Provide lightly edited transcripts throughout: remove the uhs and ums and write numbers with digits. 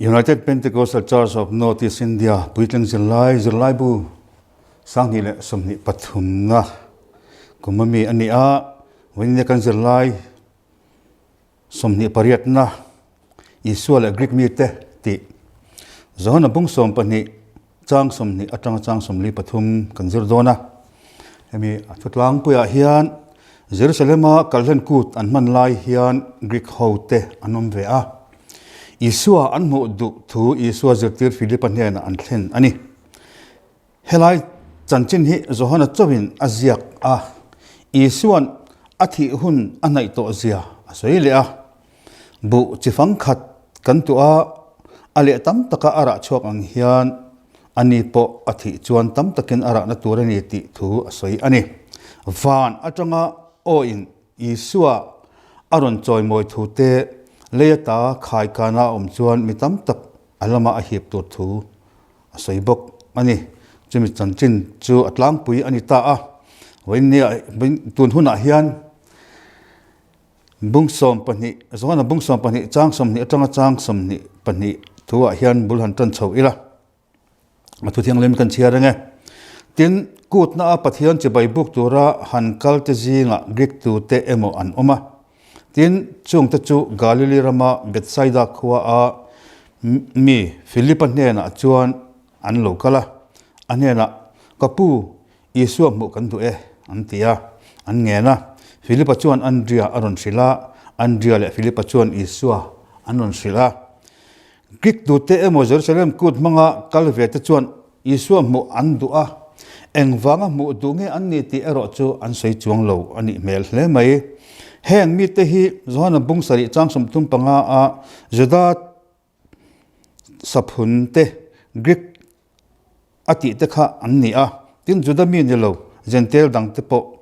United Pentecostal Church of North East India puitling zirlai zirlaibu 2023na kum ami a ni a, vawiin kan zirlai 28na Isua leh Greek mite tih Johana bung 12 chang 20 atanga chang 43 kan zir dawn a. Hemi a thutlangpuiah hian Jerusalema kalhlen kut an hman lai hian Greek ho te an awm ve a. Isua an hmuh duh thu Isua zirtir Philipa hnenah an thlen a ni. Helai chanchin hi Johana chauhin a ziak a, Isua'n a thih hun a hnaih tawh zia a sawi leh a. Buh chi fang khat kan tuah a, a leh tam taka a rah chhuak ang hian ani pawh a thih chuan tam takin a rahna tur a ni tih thu a sawi a ni. Van atanga awiin Isua a rawn chawimawi thu te lei ata khaikana a awm chuan mi tam tak a lama a hip tur thu a sawi bawk a ni. Chumi chanchin chu a tlangpui a ni ta a. Vawiinnia tun hunah hian Bung 12, Johana bung 12 chang 20 atanga chang 22 thuah hian bul han tan chho ila. A thu thianghlim kan chhiar reng e. Tin, kutna a Pathian chibai buk tura han kal te zingah Greek tute emaw an awm a. Tin, chungte chu Galili rama Bethsaida khua a mi Philipa hnenah chuan an lo kal a. A hnenah, Ka pu, Isua hmuh kan duh e, an ti a, an ngen a. Philipa chuan Andria a rawn hrilh a, Andria leh Philipa chuan Isua an rawn hrilh a. Greek tute emaw Jerusalem kut hmanga kal ve te chuan Isua hmuh an duh a, engvanga hmuh duh nge an ni tih erawh chu an sawi chuang lo a nih hmel hle mai. Heng mite hi Johana bung sarih chang 35 a Juda Saphun te, Greek a tih te kha an ni a, tin Juda mi ni lo Jentail dang te pawh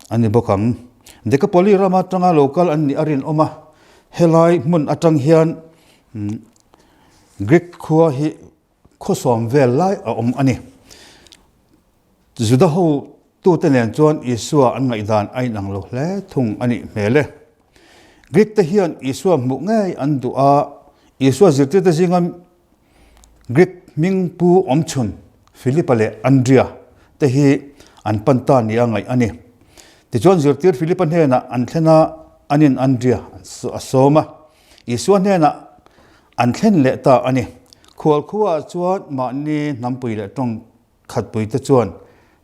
an ni bawk ang. Dekapoli ram atanga lo kal an nih a rinawm a, helai hmun atang hian Greek khua hi khawsawm vel lai a awm a ni. Juda ho tute nen chuan Isua an ngaihdan a inang lo hle thung a nih hmel e. Greek te hian Isua hmuh ngei an duh a, Isua zirtirte zinga Greek hming pu awmchhun Philipa leh Andria te hi an pan ta nia ngaih a ni. Tichuan zirtir Philipa hnenah an thlen a, anin Andria a sawm a. Isua hnenah an thlen leh ta a ni. Khual khuaah chuan mahni hnampui leh tawng khatpui te chuan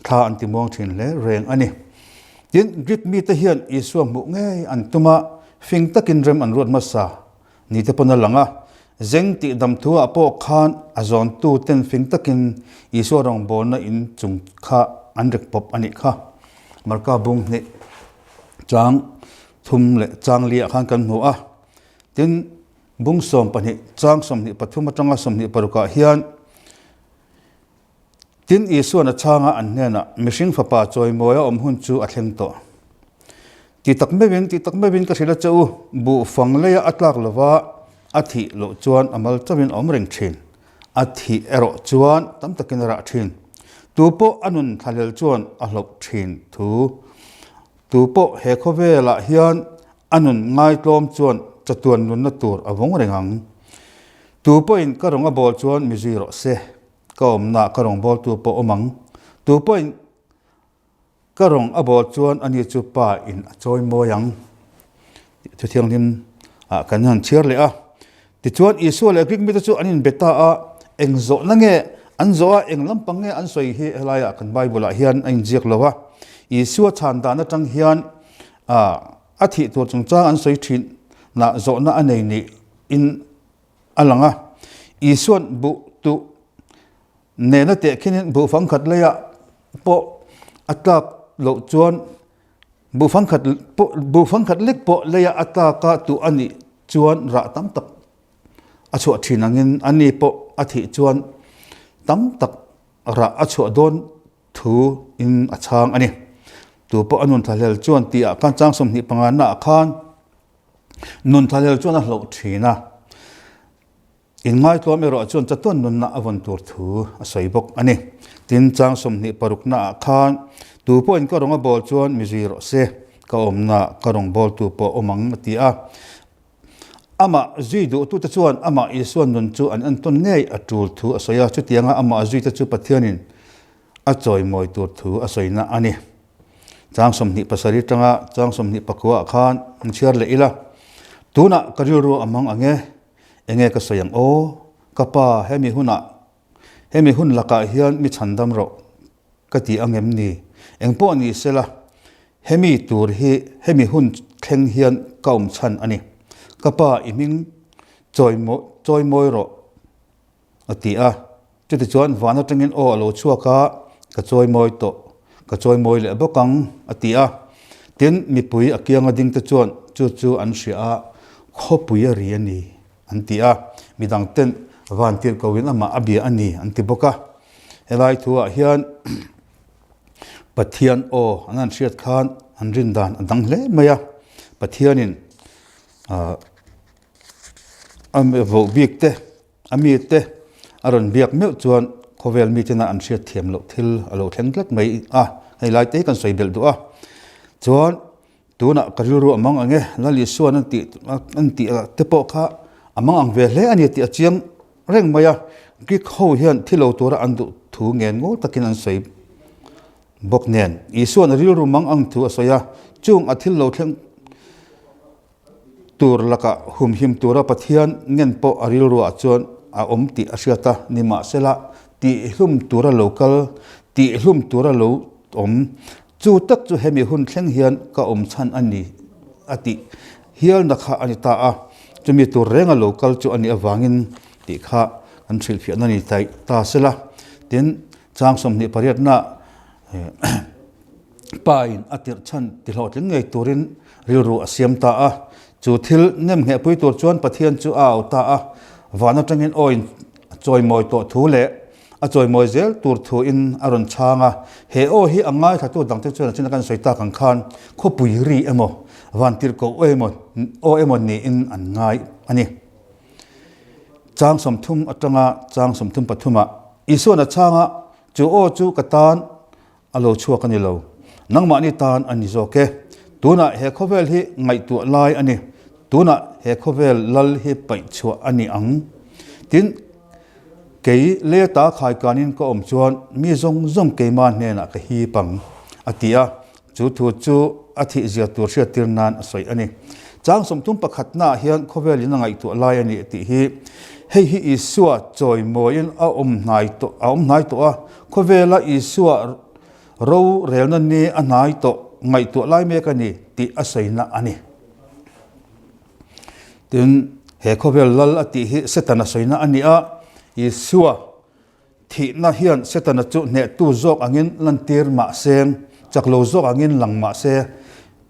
thla an ti muang thin hle reng a ni. Tin, Greek mite hian Isua hmuh ngei an tum a, fing takin rem an ruat hmasa ni te pawn a lang a. Zeng tih dam thuah pawh khan a zawntu ten fing takin Isua rawngbawlna in chung kha an rek pawp a nih kha. Marka bung hnih chang thum leh chang liah khan kan hmu a. Tin, bung 12 chang 23 atanga 26 ah hian Tin, Isua'n a chhanga an hnenah, Mihring Fapa chawimawi a awm hun chu a thleng tawh. Ti tak meuhin, ti tak meuhin ka hrilh a che u, buh fang leia a tlak lova a thih loh chuan a mal chauhin a awm reng thin. A thih erawh chuan tam takin a rah thin. Tu pawh a nun thlahlel chuan a hloh thin thu. Tu pawh he khawvelah hian a nun ngaitlawm chuan chatuan nunna tur a vawng reng ang. Tu pawhin ka rawng a bawl chuan mi zui rawh se, ka awmnaah ka rawng bawltu pawh awm ang. Tu pawhin ka rawng a bawl chuan ani chu pa in a chawi mawi ang tih thu thianghlim ah kan han chhiar leh a. Tichuan Isua leh Greek mite chu an inbe ta a, eng zawhna nge an zawh a, eng lampang nge an sawi hi helaiah kan Bible ah hian a inziak lo a. Isua chhan dan atang hian a thih tur chungchang an sawi thin nah zawhna a nei nih in a lang a. Isua'n buh tuh nena tehkhinin buh fangkhat leiah pawh a tlak loh chuan Buh fangkhat pawh buh fangkhat lek pawh leia a tlaka tuh a nih chuan rah tam tak a chhuah thin angin a ni pawh a thih chuan tam tak rah a chhuah dawn thu in a chhang a ni. Tu pawh a nun thlahlel chuan tih ah khan chang 25 na ah khan nun thlahlel chuan a hloh thin a. Inngaitlawm erawh chuan chatuan nunna a vawn tur thu a sawi bawk a ni. Tin, chang 26 naah khan, Tu pawhin ka rawng a bawl chuan mi zui rawh se, ka awmnaah ka rawng bawltu pawh awm ang, a ti a. Amah zui duhtute chuan amah Isua nun chu an entawn ngei a tul thu a sawi a, chutianga amah zuite chu Pathianin a chawimawi tur thu a sawina a ni. Chang 27 tanga chang 24 ah khan an chhiar leh ila, Tunah ka rilru a mang ang e, enge ka sawi ang aw? Ka pa, hemi hunah, hemi hun lakah hian mi chhandam rawh ka ti ang em ni? Engpawh ni sela, hemi tur hi hemi hun thleng hian ka awm chhan a ni. Ka pa, i hming chawimawi rawh. A ti a. Chutichuan van atangin aw a lo chhuak a, Ka chawimawi tawh, ka chawimawi leh bawk ang, a ti a. Tin, mipui a kianga dingte chuan chu chu an hria a, Khawpui a ri a ni, an ti a. Midangten van tirhkohin amah a bia a ni, an ti bawk a. Helai thuah hian Pathian aw an han hriat khan an rin dan a dang hle mai a. Pathianin a voh bik te, a mi te a rawn biak meuh chuan khawvel mi tena an hriat thiam loh thil a lo thleng tlat mai a, hei lai te hi kan sawi belh duh a. Chuan tunah ka rilru a mang ang e, Lal Isuan an tih an tih te pawh kha a mang ang ve hle a ni tih a chiang reng mai a, Greek ho hian thi lo tura an duh thu ngen ngawl takin an sawi bawk nen Isuan a rilru mang ang thu a sawi a, chung a thil lo thleng Tur lakah humhim tura Pathian ngen pawh a rilruah chuan a awm tih a hriat a, nimahsela tihhlum tura lo kal, tihhlum tura lo awm, chu tak chu hemi hun thleng hian ka awm chhan a ni a tih hialna kha a ni ta a, chumi tur renga lo kal chu a nih avangin tih kha kan hrilhfiahna ni ta sela. Tin, chang 28 Pa in a tirh chhan ti hlawhtling ngei turin rilru a siam ta a. Chu thil nem nghehpui tur chuan Pathian chu a au ta a. Van atangin aw in a chawimawi tawh thu leh a chawimawi zel tur thu in a rawn chhang a. He aw hi a ngaithlatu dangte chuan a chin a kan sawi tak ang khan khawpui ri emaw, van tirhkoh aw emaw, aw emaw niin an ngai a ni. Chang 30 atanga chang 33 ah Isuan a chhang a, chu aw chu ka tan A lo chhuak a ni lo. Nangmahni tan a ni zawk e. Tunah he khawvel hi ngaihtuah lai a ni. Tunah he khawvel lal hi paih chhuah a ni ang. Tin, kei leta khaikanin ka awm chuan mi zawng zawng keima hnenah ka hip ang, a ti a. Chu thu chu a thih zia tur hriattir nan a sawi a ni. Chang 31naah hian khawvelin a ngaihtuah lai a ni tih hi hei hi Isua chawimawiin a awm hnai tawh a awm hnai tawh a. Khawvela Isua rorelna ni a hnai tawh ngaihtuah lai mek a ni tih a sawina a ni. Tin, he khawvel lal a tih hi Setana sawina a ni a, Isua thihna hian Setana chu hnehtu zawk angin lantir mah se, chak lo zawk angin lang mah se,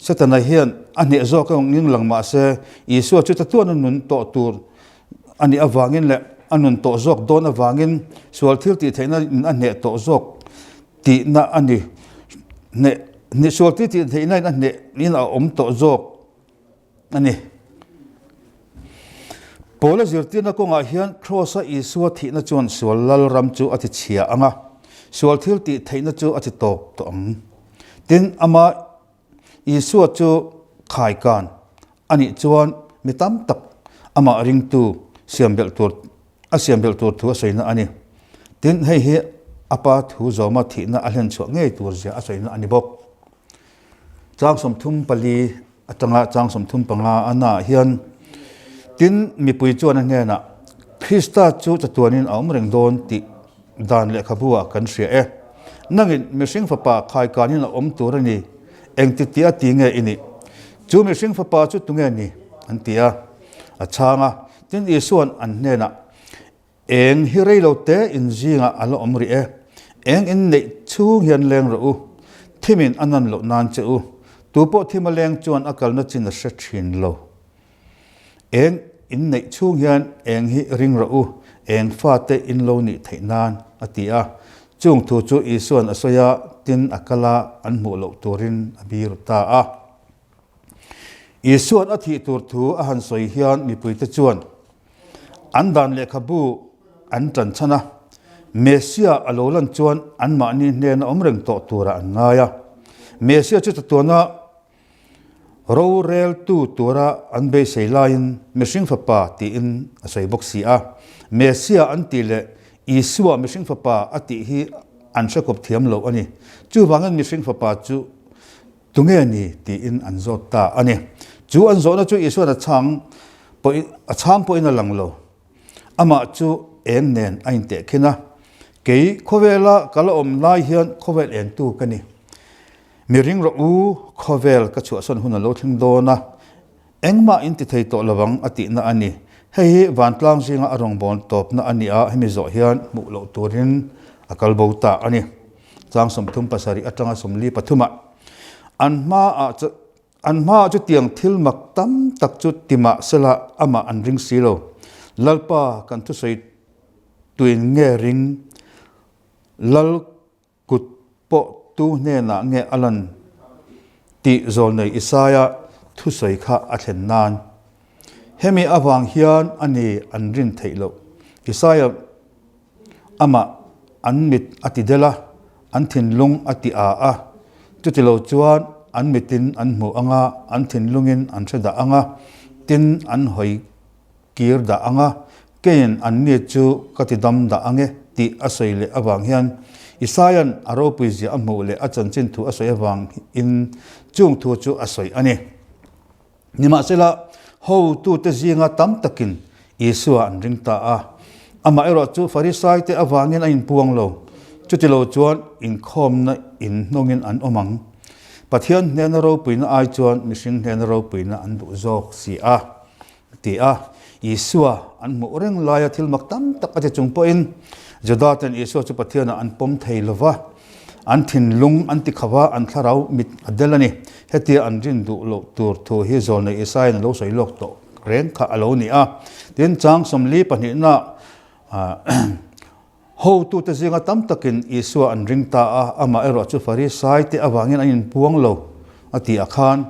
Setana hian a hneh zawk angin lang mah se, Isua chu chatuan a nun tawh tur A nih avangin leh a nun tawh zawk dawn avangin sual thil tih theihna in a hneh tawh zawk tihna a ni. Hneh, hneh sual thil tih theihna in a hneh in a awm tawh zawk a ni. Paula zirtirna kawngah hian Kraws-a Isua thihna chuan sual lal ram chu a ti chhia ang a, sual thil tih theihna chu a ti tawp tawh ang. Tin, ama Isua chu khaikan a nih chuan mi tam tak amah ringtu siam belh tur a siam belh tur thu a sawina a ni. Tin, hei hi a pa thu zawma thihna a hlen chhuah ngei tur zia a sawina a ni bawk. Chang 34 atanga chang 35 a naah hian tin mipui chuan a hnenah Krista chu chatuanin a awm reng dawn tih Dan lehkhabu ah kan hria e. Nangin mihring fapa khaikanin a awm tur a ni, engti tih a ti nge i nih? Chu mihring fapa chu tunge ni? An ti a. A chhang a, tin Isua'n an hnenah, Eng hi rei lo te in zingah a la awm rih e, eng in neih chhung hian leng rawh u, thimin a nan loh nan che u, tupawh thim a leng chuan a kalna chin a hre thin lo. Eng in neih chhung hian eng hi ring rawh u, eng fate in lo nih theih nan, a ti a. Chung thu chu Isua'n a sawi a, tin a kal a, an hmuh loh turin a bir ta a. Isua'n a thih tur thu a han sawi hian mipuite chuan an dan lehkhabu an tan chhan a, Messia a lo lan chuan anmahni hnena awm reng tawh turah an ngai a. Messia chu chatuana. Roreltu tura an beisei laiin mihring fapa tiin a sawi bawk si a. Messiah an tih leh Isua mihring fapa a tih hi an hre kawp thiam lo a ni. Chuvangin mihring fapa chu tunge ni tiin an zawt ta a ni. Chu an zawhna chu Isua'n a chhang pawhin a chhang pawhin a lang lo. Amah chu eng nen a intehkhin a, Kei khawvela ka la awm lai hian khawvel engtu ka ni. Mi ring rawh u, khawvel ka chhuahsawn hun a lo thleng dawn a, engmah in ti thei tawh lo ang a tihna a ni. Hei hi vantlang zinga a rawngbâwl tawpna a ni a, hemi zawh hian hmuh loh turin a kal bo ta a ni. Chang 37 atanga 43 ah an hmaah an hmaah chutiang thil mak tam tak chu ti mah sela amah an ring si lo. Lalpa kan thusawi tuin nge ring? Lal Kut pawh tu hnenah nge a lan tih zawlnei Isaia thusawi kha a thlen nan. Hemi avang hian a ni an rin theih loh. Isaia amah an mit a ti del a, an thinlung a ti a a, chutilo chuan an mitin an hmu anga, an thinlungin an hre dah anga, tin an hawi Kir dah ang a, keiin anni chu ka ti dam dah ang e tih a sawi leh avang hian Isaia'n a ropui zia a hmuh leh a chanchin thu a sawi avangin chung thu chu a sawi a ni. Nimahsela, hotute zinga tam takin Isua an ring ta a, amaherawh chu Farisaite avangin a inpuang lo, chutilo chuan inkhawmna inhnawngin an awm ang. Pathian hnena ropuina ai chuan mihring hnena ropuina an duh zawk si a. A ti a. Isua an hmuh reng laia thil mak tam tak a ti chung pawhin Juda ten Isua chu Pathianah an pawm thei lo va, an thinlung an ti kho va, an thlarau mit a del a ni. Hetia an rin duh loh tur thu hi Zawlnei Isaia'n a lo sawi lawk tawh reng kha a lo ni a. Tin, chang 42 Hotute zinga tam takin Isua an ring ta a, amah erawh chu Farisaite avangin an inpuang lo a ti a khan.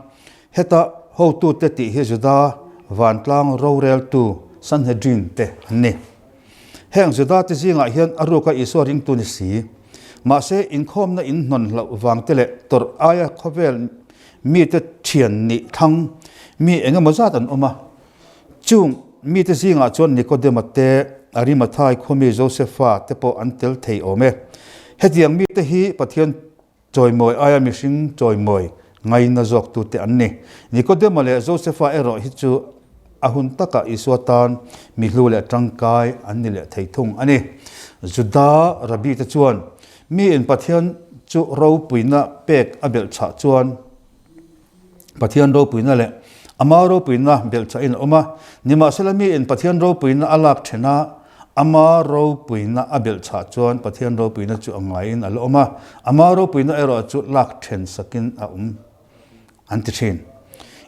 Heta hotute tih hi Juda vantlang roreltu Sanhedrin te an ni. Heng Judate zingah hian a ruka Isua ringtu ni si. Mahse, inkhawmna inhnawn hlauh vangte leh tawrh aia khawvel mite thian nih thlang mi engemaw zat an awm a. Chung mite zingah chuan Nikodema te, Arimathai khuami Josefa te pawh an tel thei awm e. Hetiang mite hi Pathian chawimawi aia mihring chawimawi ngaina zawktute an ni. Nikodema leh Josefa erawh hi chu a hun takah Isua tan mi hlu leh tangkai an ni leh thei thung a ni. Juda Rabbi te chuan miin Pathian chu ropuina pek a belhchhah chuan, Pathian ropuina leh Ama ropuina belhchahin a awm a, nimahsela miin Pathian ropuina a lak then a, Ama ropuina a belhchah chuan Pathian ropuina chu a ngaiin a la awm a, Ama ropuina erawh chu lak then sakin a awm an ti thin.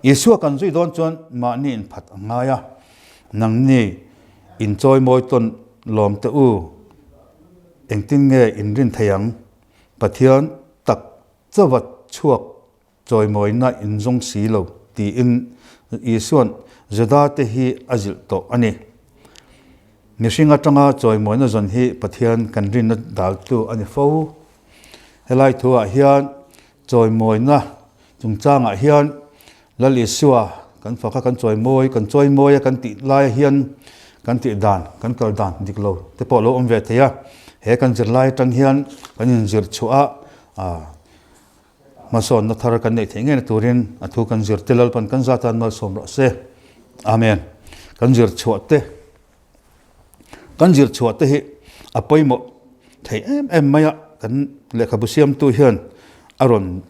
Isua kan zui dawn chuan mahni inphat a ngai a, nangni inchawi mawi tawn lawm teh u, engtin nge inrin thei ang? Pathian tak Chauva chhuak chawimawina in zawng si lo tiin Isua'n Judate hi a zilh tawh a ni. Mihring atanga chawimawina zawn hi Pathian kan rinna daltu a ni fo. Helai thuah hian chawimawina chungchangah hian Lal Isua kan fak a, kan chawimawi, kan chawimawi a kan tih lai hian kan tih dan, kan kal dan dik lo te pawh a lo awm ve thei a. He kan zirlai atang hian kan inzir chhuah a, hmasawnna thar kan neih theih ngei turin a thu kan zir te Lalpan kan zat tan malsawm rawh se. Amen. Kan zir chhuah te, kan zir chhuah te hi a pawimawh thei em em mai a, kan lehkhabu siamtu hian a rawn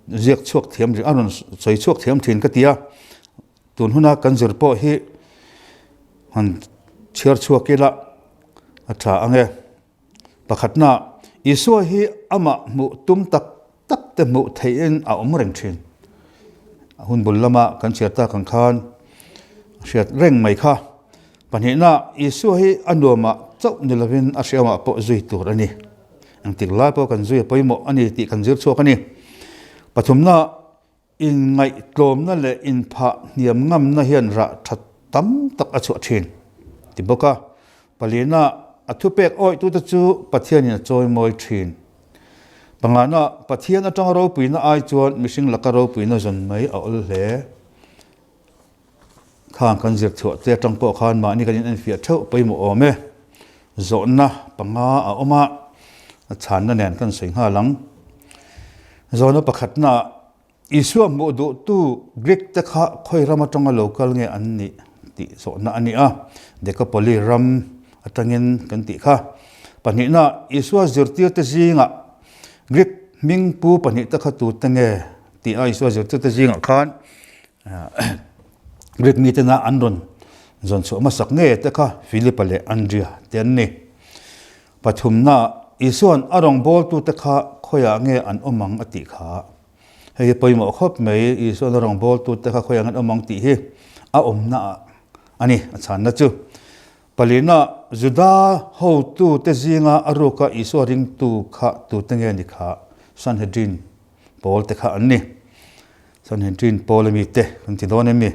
ziak chhuak thiam a rawn sawi chhuak thiam thin ka ti a, tun huna kan zir pawh hi han chhiar chhuak ila a tha ang e. Pakhatna, Isua hi amah hmuh tum tak tak te hmuh theihin a awm reng thin. A hun bul lama kan chhiar tak ang khan a hriat reng mai kha. Pahnihna, Isua hi a nuamah chauh ni lovin a hriamah pawh zui tur a ni. Engtik lai pawh kan zui a pawimawh a ni tih kan zir chhuak a ni. Pathumna, inngaihtlawmna leh inphah hniam ngamna hian rah tha tam tak a chhuah thin ti bawk a. Palina, a thupek awihtute chu Pathianin a chawimawi thin. Pangana, Pathian atanga ropuina ai chuan mihring laka ropuina zawn mai a awl hle. Khang kan zir chhuah te atang pawh khan mahni kan inenfiah theuh pawimawh awm e. Zawhna panga a awm a, a chhanna nen kan sawi nghal ang. Zawhna pakhatna ah Isua hmuh duhtu Greek te kha khawi ram atanga lo kal nge an nih tih zawhna a ni a, Dekapoli ram atangin kan tih kha. Pahnihna, Isua zirtirte zingah Greek hming pu pahnihte kha tute nge tih a Isua zirtirte zingah khan Greek mitena an rawn zawn chhuah hmasak nge te kha Philipa leh Andria te an ni. Pathumna, Isua'n a rawngbawltute kha khawiah nge an awm ang a tih kha. Hei hi pawimawh khawp mai, Isua'n a rawngbawltute kha khawiah nge an awm ang tih hi a awmna ah a ni, a chhanna chu. Palina, Juda hotute zinga a ruka Isua ringtu kha tute nge ni kha? Sanhedrin pawl te kha an ni. Sanhedrin pawl ami te kan ti dawn em ni?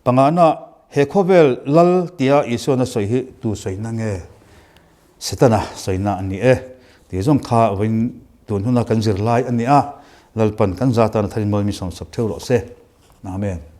Pangana, he khawvel lal tia Isua'n a sawi hi tu sawina nge? Setana sawina a ni e tih zawng kha vawiin tun huna kan zir lai a ni a, Lalpan kan za tan a tharin mawi mi sawmsawp theuh rawh se. Amen.